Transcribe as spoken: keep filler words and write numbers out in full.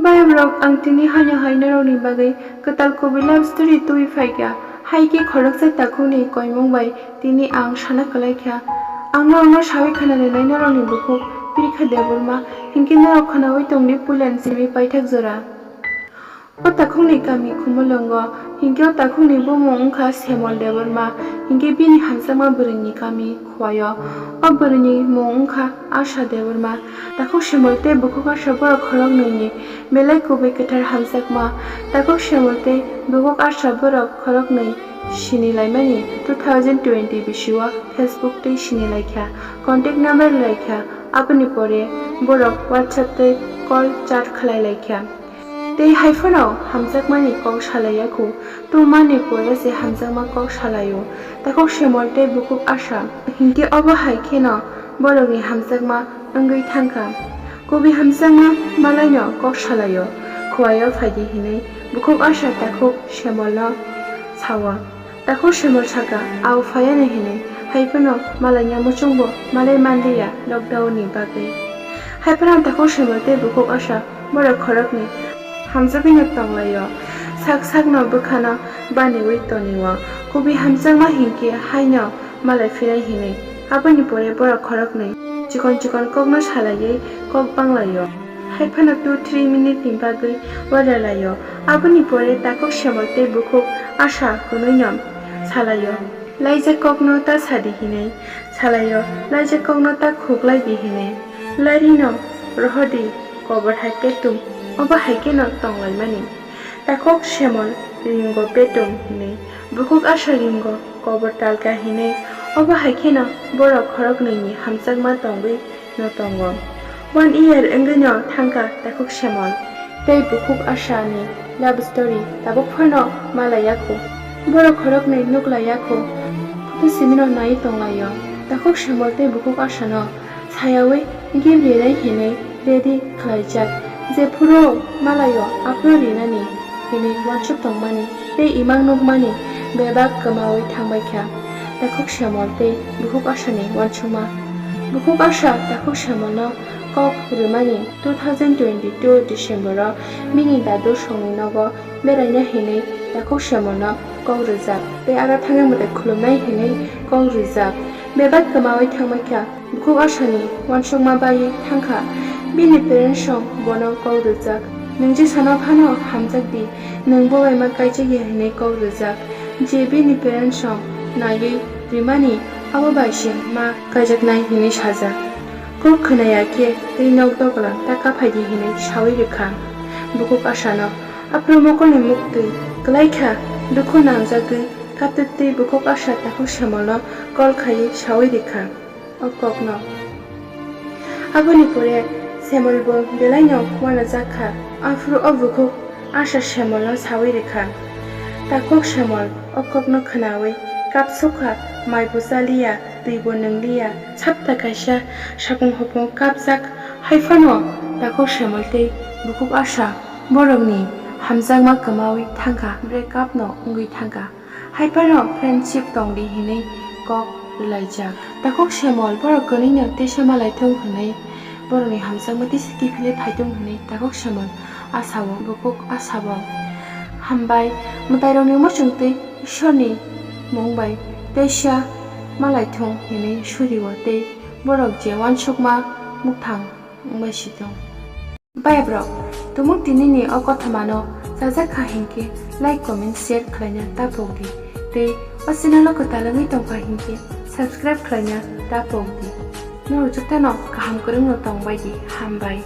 Bai borok, ang tini haino hai norokni bagwi kwtal kubui love story twi phaikha. Hai khe khoroksa takhukni koimung bai tini ang sana kwlaikha. Ang norokno sawi khna rwnai norokni bukhuk Pirkha Debbarma, hinkhe norok khnaui tongdi puilani simi paithak jora. O takhukni kami Khumulwngo, hinkhe o takhukni bumung wngkha Semol Debbarma, hinkhe bini hamjakma bwrwini kami Khwaio. O bwrwini mung wngkha Asha Debbarma. Takhuk Semol tei bukhuk Asha borok khoroknwini belai kubui kwthar hamjakma. Takhuk Semol tei bukhuk Asha borok khoroknwi sinilaimani two thousand twenty bisio Facebook tei sinilaikha. Contact number laikha. Aboni pore borok WhatsApp tei call chat khlai laikha. Tei hai phano hamjakmani kok salai ya kho, tongmani pore se hamjakma kok salai o, takhuk Semol tei bukhuk Asha. Hinkhe obo hai kheno borokni hamjakma wngwi thangkha. Kubui hamjakma malaino kok salai o, Khwaio phaidi hinwi bukhuk Asha takhuk Semolno sao. Takhuk Semol saka, "Ao phaiya ni hinwi, hai phano malaina muchungbo malai manliya lockdown ni bagwi." Hai phano takhuk Semol tei bukhuk Asha borok khoroknwi hamjagwino tonglaio, sak sakno bwkhano baniwi tonio. Kubui hamjakma hinkhe haino malai phinai hinwi. Aboni pore borok khoroknwi chikon chikon kokno salaiwi kok banglaio. Hai phano two three minute ni bagwi uaralaio. Aboni pore takhuk Semol tei bukhuk Asha hwnwino salaio, "Laijak kokno ta sadi," hinwi salaio, "Laijak kokno ta khuklai di," hinwi. "Larino rohordi, kobor hai petum, obo hai kheno tonglaimani." Takhuk Semol ringo petum hinwi, bukhuk Asha ringo kobor talka hinwi, obo hai kheno borok khoroknwini hamjakma tongwi no tongo. One year wngwino thangkha takhuk Semol tei bukhuk Asha ni love story tabuk phano malaiya kho. Borok khoroknwi nuklaiya kho, photo simino naiwi tonglaio. Takhuk Semol tei bukhuk Asha no sayaui gift rinai hinwi ready khlaijak. Jephuru malaio aphuru rinani hinwi uansuk tongmani tei imang nukmani bebak kwmaui thangbaikha takhuk Semol tei bukhuk Asha ni uansukma. Bukhuk Asha takhuk Semol no kok rwmani two thousand twenty-two December o bini dadu songni nogo beraina hinwi takhuk Semol no kok rwjak tei aro thangwi mwtai khulumnai hinwi kok rwjak. Bebak kwmaui thangbaikha. Bukhuk Asha ni uansukma baiwi thangkha. Bini parents rok bono kok rwjak, "Nwng je sana phano hamjak di, nwng bo bai ma kaijak ya," hinwi kok rwjak. Je bini parents rok naiwi rimani, abo bai se ma kaijaknai hinwi sajak. Kok khwnaya khe tei nok doglam ta kaphai di hinwi saui rwkha bukhuk Asha no. Aphuru mokolni muktwi kwlaikha, dukhu nangjagwi kaptwi twi bukhuk Asha takhuk Semol no call khaiwi saui rwkha o kokno. Aboni pore Semolbo belaino uanajak kha. Aphuru o bukhuk Asha Semolno saui rwkha, "Takhuk Semol, o kokno khwnaui kapsukha, maibo chaliya, twibo nwngliya." Sapta kaisa sapung hopung kapjak hai phano takhuk Semol tei bukhuk Asha borokni hamjakma kwmaui thangkha, break up no wngwi thangkha. Hai phano friendship tongdi hinwi kok rwlaijak. Takhuk Semol borok kwnwino teisa malaithung hinwi, borokni hamjakma teisa kiphilwi phaithung hinwi takhuk Semol asao, bukhuk asabo. Hambai, mwtairokni muchungtwi Ishwarni mung bai teisa malaithung hinwi surio tei borok je uansukma mwthang wngbai sitong. Bayabrok, tumung tinini o kothomano chajak kha hinkhe like, comment, share khlaina ta pokdi. Tei o channel o kwtal wngwi tongkha hinkhe subscribe khlaina ta pokdi. Norok jotono kaham kwrwngno tongbaidi. Hambai.